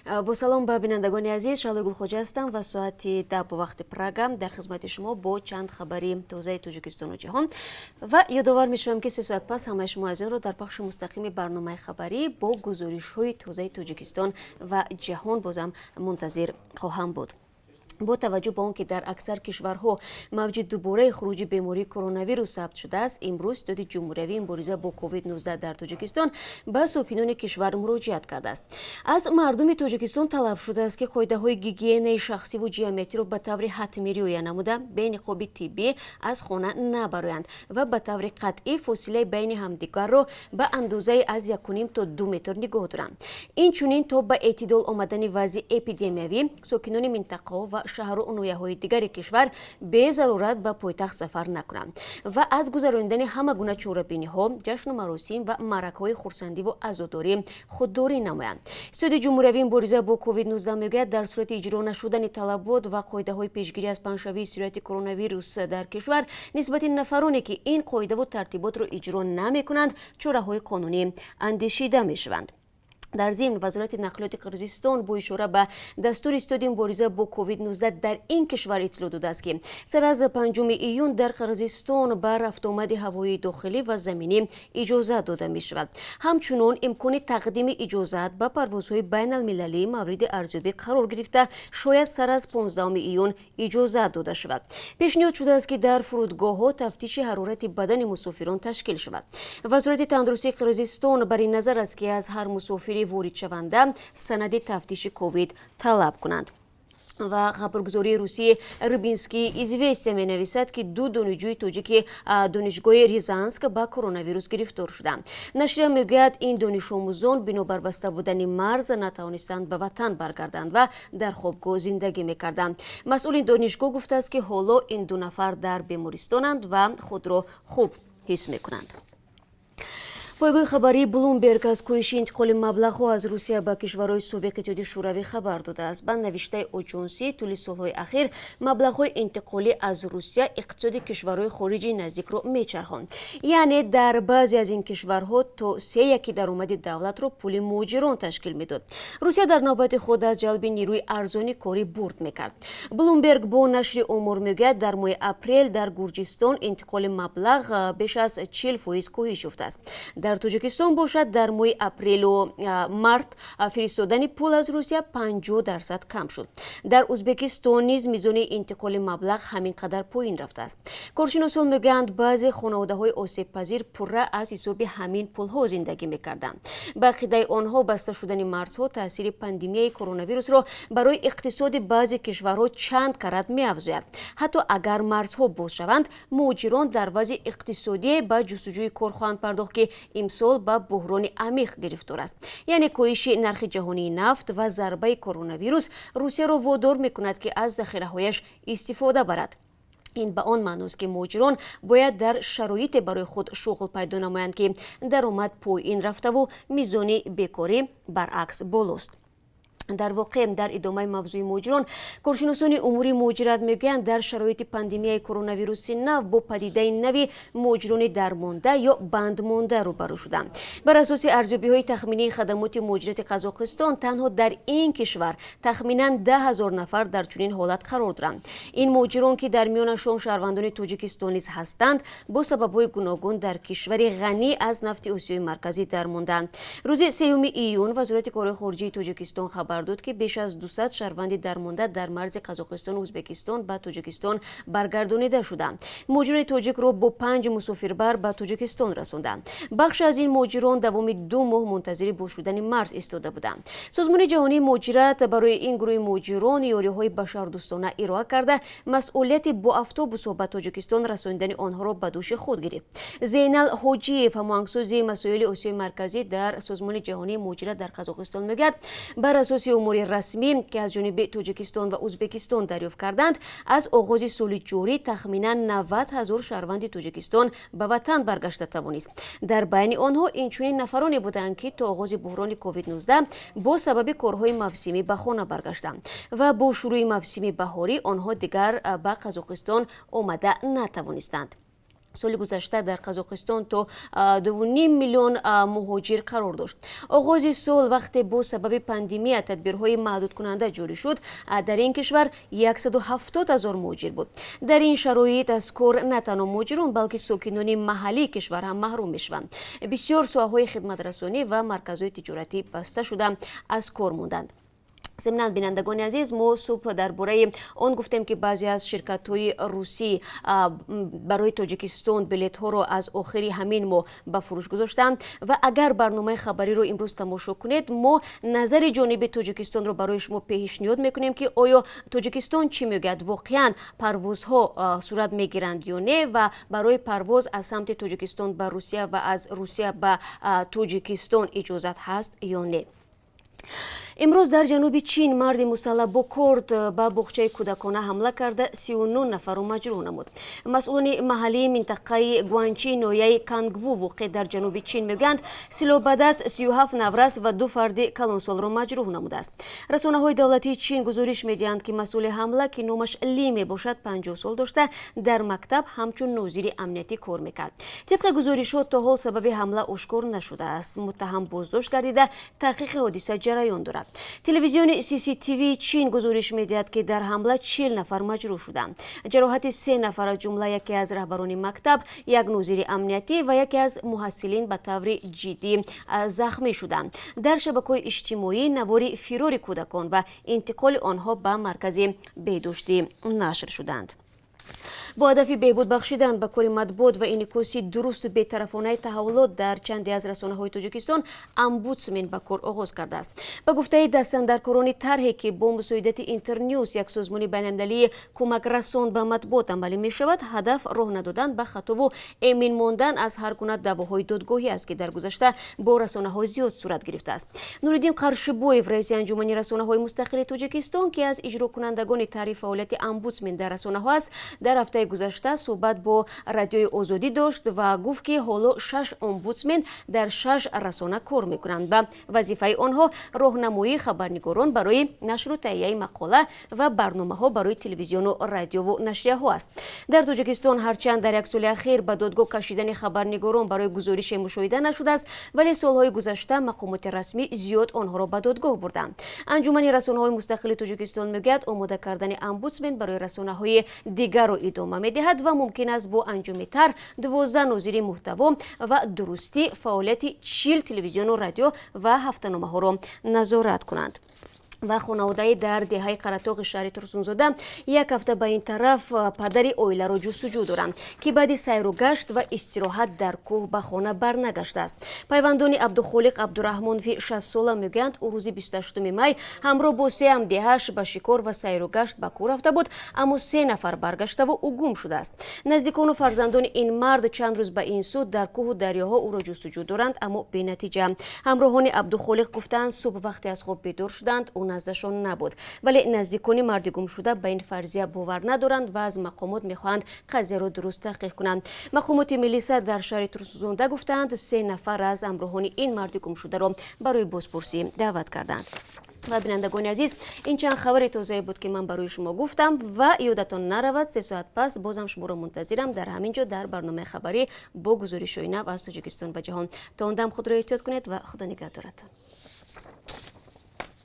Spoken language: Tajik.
Бо салом ба бинандагони азиз, Шаҳлои Гулхоҷа ҳастам ва соати 10 бо вақти Прага дар хизмати шумо бо чанд хабари тозаи Тоҷикистону ҷаҳон. Ва ёдовар мешавам, ки 3 соат пас ҳамаи шумо азизонро дар пахши мустақими барномаи хабарӣ бо гузоришҳои тозаи Тоҷикистон ва ҷаҳон бозам мунтазир хоҳам буд. Бо таваҷҷӯҳ ба он ки дар аксар кишварҳо мавҷи дубораи хуруҷи бемории коронавирус сабт шудааст, имрӯз Ситоди ҷумҳуриявии мубориза бо COVID-19 дар Тоҷикистон ба сокинони кишвар муроҷиат кардааст. Аз мардуми Тоҷикистон талаб шудааст, ки қоидаҳои гигиенаи шахсиву ҷамъиятиро ба таври ҳатмӣ риоя намуда, бе ниқоби тиббӣ аз хона набароянд ва ба таври қатъӣ фосилаи байни ҳамдигарро ба андозаи аз 1,5 то 2 метр нигоҳ доранд. Инчунин, то ба эътидол омадани вазъи эпидемиявӣ, сокинони минтақаҳо ва шаҳру ноҳияҳои дигари кишвар безарурат ба пойтахт сафар накунанд ва аз гузаронидани ҳама гуна чорабиниҳо, ҷашну маросим ва маъракаҳои хурсандиву азодорӣ худдорӣ намоянд. Ситоди ҷумҳуриявии мубориза бо COVID-19 мегӯяд, дар сурати иҷро нашудани талабот ва қоидаҳои пешгирӣ аз паҳншавии сирояти коронавирус дар кишвар, нисбати нафароне, ки ин қоидаву тартиботро иҷро намекунанд, чораҳои қонунӣ андешида мешаванд. Дар зимн, Вазорати нақлиёти Қирғизистон бо ишора ба дастури ситоди мубориза бо COVID-19 дар ин кишвар иттилоъ додааст, ки сар аз 5 июн дар Қирғизистон ба рафтуомади ҳавоии дохилӣ ва заминӣ иҷозат дода мешавад. Ҳамчунон, имкони тақдими иҷозат ба парвозҳои байналмилалӣ мавриди арзёбӣ қарор гирифта, шояд сар аз 15 июн иҷозат дода шавад. Пешниҳод шудааст, ки дар фурудгоҳҳо тафтиши ҳарорати бадани мусофирон ташкил шавад. Вазорати тандурустии Қирғизистон бар ин назар аст, ки аз ҳар мусофири воридшаванда санади тафтиши ковид талаб кунанд. Ва хабаргузории русии «Рыбинские известия» менависад, ки ду донишҷӯи тоҷики донишгоҳи Рязанск ба коронавирус гирифтор шуданд. Нашрия мегӯяд, ин донишомӯзон бинобар баста будани марз натавонистанд ба ватан баргарданд ва дар хобгоҳ зиндагӣ мекарданд. Масъули донишгоҳ гуфтааст, ки ҳоло ин ду нафар дар бемористонанд ва худро хуб ҳис мекунанд. Пойгоҳи хабарии Блумберг аз коҳиши интиқоли маблағҳо аз Русия ба кишварҳои собиқ Иттиҳоди Шӯравӣ хабар додааст. Ба навиштаи оҷонсӣ, тӯли солҳои ахир маблағҳои интиқолӣ аз Русия иқтисоди кишварҳои хориҷии наздикро мечархонд, яъне дар баъзе аз ин кишварҳо то сеяки даромади давлатро пули муҳоҷирон ташкил медод. Русия дар навбати худ аз ҷалби нерӯи арзони корӣ бурд мекард. Блумберг бо нашри омор мегӯяд, дар моҳи апрел дар Гурҷистон интиқоли маблағ беш аз 40% коҳиш ёфтааст. Дар Тоҷикистон бошад, дар моҳи апрелу март фиристодани пул аз Русия 50% кам шуд. Дар Ӯзбекистон низ мизони интиқоли маблағ ҳамин қадар поин рафтааст. Коршиносон мегӯянд, баъзе хонаводаҳои осебпазир пурра аз ҳисоби ҳамин пулҳо зиндагӣ мекарданд. Ба ақидаи онҳо, баста шудани марзҳо таъсири пандемияи коронавирусро барои иқтисоди баъзе кишварҳо чанд карат меафзояд. Ҳатто агар марзҳо боз шаванд, муҳоҷирон дар вазъи иқтисодие ба ҷустуҷӯи кор хоҳанд пардохт, ки имсол ба буҳрони амиқ гирифтор аст. Яъне коҳиши нархи ҷаҳонии нафт ва зарбаи коронавирус Русияро водор мекунад, ки аз захираҳояш истифода барад. Ин ба он маъност, ки муҳоҷирон бояд дар шароите барои худ шуғл пайдо намоянд, ки даромад поин рафтаву мизони бекорӣ баръакс болост. Дар воқеъ, дар идомаи мавзӯи муҳоҷирон, коршиносони умури муҳоҷират мегӯянд, дар шароити пандемияи коронавируси нав бо падидаи нави муҳоҷирони дармонда ё бандмонда рӯбарӯ шуданд. Бар асоси арзёбиҳои тахминии хадамоти муҳоҷирати Қазоқистон, танҳо дар ин кишвар тахминан 10 000 нафар дар чунин ҳолат қарор доранд. Ин муҳоҷирон, ки дар миёнашон шаҳрвандони Тоҷикистон низ ҳастанд, бо сабабҳои гуногун дар кишвари ғанӣ аз нафти Осиёи Марказӣ дармонданд. Рӯзи 3 июн Вазорати корҳои хориҷии Тоҷикистон хабар дод, ки беш аз 200 шаҳрванди дармонда дар марзи Қазоқистону Ӯзбекистон ба Тоҷикистон баргардонида шуданд. Муҳоҷирони тоҷикро бо панҷ мусофирбар ба Тоҷикистон расонданд. Бахше аз ин муҳоҷирон давоми 2 моҳ мунтазири боз шудани марз истода буданд. Созмони ҷаҳонии муҳоҷират барои ин гурӯҳи муҳоҷирон ёриҳои башардӯстона ироа карда, масъулияти бо автобусҳо ба Тоҷикистон расонидани онҳоро ба дӯши худ гирифт. Зейнал Ҳоҷиев, ҳамоҳангсози масоили Осиёи Марказӣ дар Созмони ҷаҳонии муҳоҷират дар Қазоқистон, мегӯяд, бар асоси омори расмӣ, ки аз ҷониби Тоҷикистон ва Ӯзбекистон дарёфт карданд, аз оғози соли ҷорӣ тахминан 90 000 шаҳрванди Тоҷикистон ба ватан баргашта тавонист. Дар байни онҳо инчунин нафароне буданд, ки то оғози буҳрони COVID-19 бо сабаби корҳои мавсимӣ ба хона баргаштанд ва бо шурӯи мавсими баҳорӣ онҳо дигар ба Қазоқистон омада натавонистанд. Соли гузашта дар Қазоқистон то 2,5 миллион муҳоҷир қарор дошт. Оғози сол, вақте бо сабаби пандемия тадбирҳои маҳдудкунанда ҷорӣ шуд, дар ин кишвар 170 ҳазор муҳоҷир буд. Дар ин шароит аз кор на танҳо муҳоҷирон, балки сокинони маҳаллии кишвар ҳам маҳрум мешаванд. Бисёр соҳаҳои хидматрасонӣ ва марказҳои тиҷоратӣ баста шуда, аз кор монданд. Зимнан, бинандагони азиз, мо субҳ дар бораи он гуфтем, ки баъзе аз ширкатҳои русӣ барои Тоҷикистон билетҳоро аз охири ҳамин моҳ ба фурӯш гузоштанд. Ва агар барномаи хабариро имрӯз тамошо кунед, мо назари ҷониби Тоҷикистонро барои шумо пешниҳод мекунем, ки оё Тоҷикистон чӣ мегӯяд, воқеан парвозҳо сурат мегиранд ё не, ва барои парвоз аз самти Тоҷикистон ба Русия ва аз Русия ба Тоҷикистон иҷозат ҳаст ё не. Имрӯз дар ҷануби Чин марди мусаллаҳ бо корд ба боғчаи кӯдакона ҳамла карда, 39 нафарро маҷрӯҳ намуд. Масъулони маҳаллии минтақаи Гуанчи, ноҳияи Кангву, воқеъ дар ҷануби Чин, мегӯянд, силоҳ ба даст 37 наврас ва ду фарди калонсолро маҷрӯҳ намудааст. Расонаҳои давлатии Чин гузориш медиҳанд, ки масъули ҳамла, ки номаш Ли мебошад, 50 сол дошта, дар мактаб ҳамчун нозири амниятӣ кор мекард. Тибқи гузоришот, то ҳол сабаби ҳамла ошкор нашудааст. Муттаҳам боздошт гардида, таҳқиқи ҳодиса ҷараён дорад. Телевизиони ССТВ Чин гузориш медиҳад, ки дар ҳамла 40 нафар маҷрӯҳ шуданд. Ҷароҳати се нафар, аз ҷумла яке аз раҳбарони мактаб, як нозири амниятӣ ва яке аз муҳассилин, ба таври ҷиддӣ захмӣ шуданд. Дар шабакаҳои иҷтимоӣ навори фирори кӯдакон ва интиқоли онҳо ба маркази беҳдоштӣ нашр шуданд. Бо ҳадафи беҳбуд бахшидан ба кори матбуот ва инъикоси дурусту бетарафонаи таҳаввулот дар чанде аз расонаҳои Тоҷикистон омбудсмен ба кор оғоз кардааст. Ба гуфтаи дастандаркорони тарҳе, ки бо мусоидати Интернюс, як созмони байналмилалии кӯмакрасон ба матбуот, амалӣ мешавад, ҳадаф роҳ надодан ба хатову эмин мондан аз ҳар гуна даъвоҳои додгоҳӣ аст, ки дар гузашта бо расонаҳо зиёд сурат гирифтааст. Нуриддин Қаршибоев, раиси Анҷумани расонаҳои мустақили Тоҷикистон, ки аз иҷрокунандагони тарҳи фаъолияти омбудсмен дар расонаҳо аст, дар ҳафтаи гузашта суҳбат бо Радиои Озодӣ дошт ва гуфт, ки ҳоло шаш омбудсмен дар шаш расона кор мекунанд ва вазифаи онҳо роҳнамоии хабарнигорон барои нашру таҳияи мақола ва барномаҳо барои телевизиону радиову нашрияҳо аст. Дар Тоҷикистон ҳарчанд дар як соли ахир ба додгоҳ кашидани хабарнигорон барои гузорише мушоҳида нашудааст, вале солҳои гузашта мақомоти расмӣ зиёд онҳоро ба додгоҳ бурданд. Анҷумани расонаҳои мустақили Тоҷикистон мегӯяд, омода кардани омбудсмен барои расонаҳои дигарро идома медиҳад ва мумкин аст бо анҷоми тарҳ 12 нозири муҳтаво ва дурустии фаъолияти 40 телевизиону радио ва ҳафтаномаҳоро назорат кунанд. Ва хонаводаи дар деҳаи Қаратоғи шаҳри Турсунзода як ҳафта ба ин тараф падари оиларо ҷустуҷӯ доранд, ки баъди сайру гашт ва истироҳат дар кӯҳ ба хона барнагаштааст. Пайвандони Абдухолиқ Абдураҳмонови 60-сола мегӯянд, ӯ рӯзи 28 май ҳамроҳ бо се ҳамдеҳаш ба шикор ва сайру гашт ба кӯҳ рафта буд, аммо се нафар баргаштаву ӯ гум шудааст. Наздикону фарзандони ин мард чанд рӯз ба ин сӯ дар кӯҳу дарёҳо ӯро ҷустуҷӯ доранд, аммо бенатиҷа. Ҳамроҳони Абдухолиқ гуфтаанд, субҳ вақте аз хоб бедор шуданд, ӯ наздашон набуд. Вале наздикони марди гумшуда ба ин фарзия бовар надоранд ва аз мақомот мехоҳанд қазияро дуруст таҳқиқ кунанд. Мақомоти милиса дар шаҳри Турсунзода гуфтаанд, се нафар аз ҳамроҳони ин марди гумшударо барои бозпурсӣ даъват карданд. Ва, бинандагони азиз, ин чанд хабари тозае буд, ки ман барои шумо гуфтам. Ва ёдатон наравад, 3 соат пас бозам шуморо мунтазирам дар ҳамин ҷо, дар барномаи хабарӣ бо гузоришҳои нав аз Тоҷикистон ва ҷаҳон. То он дам худро эҳтиёт кунед ва Худо нигаҳдоратон.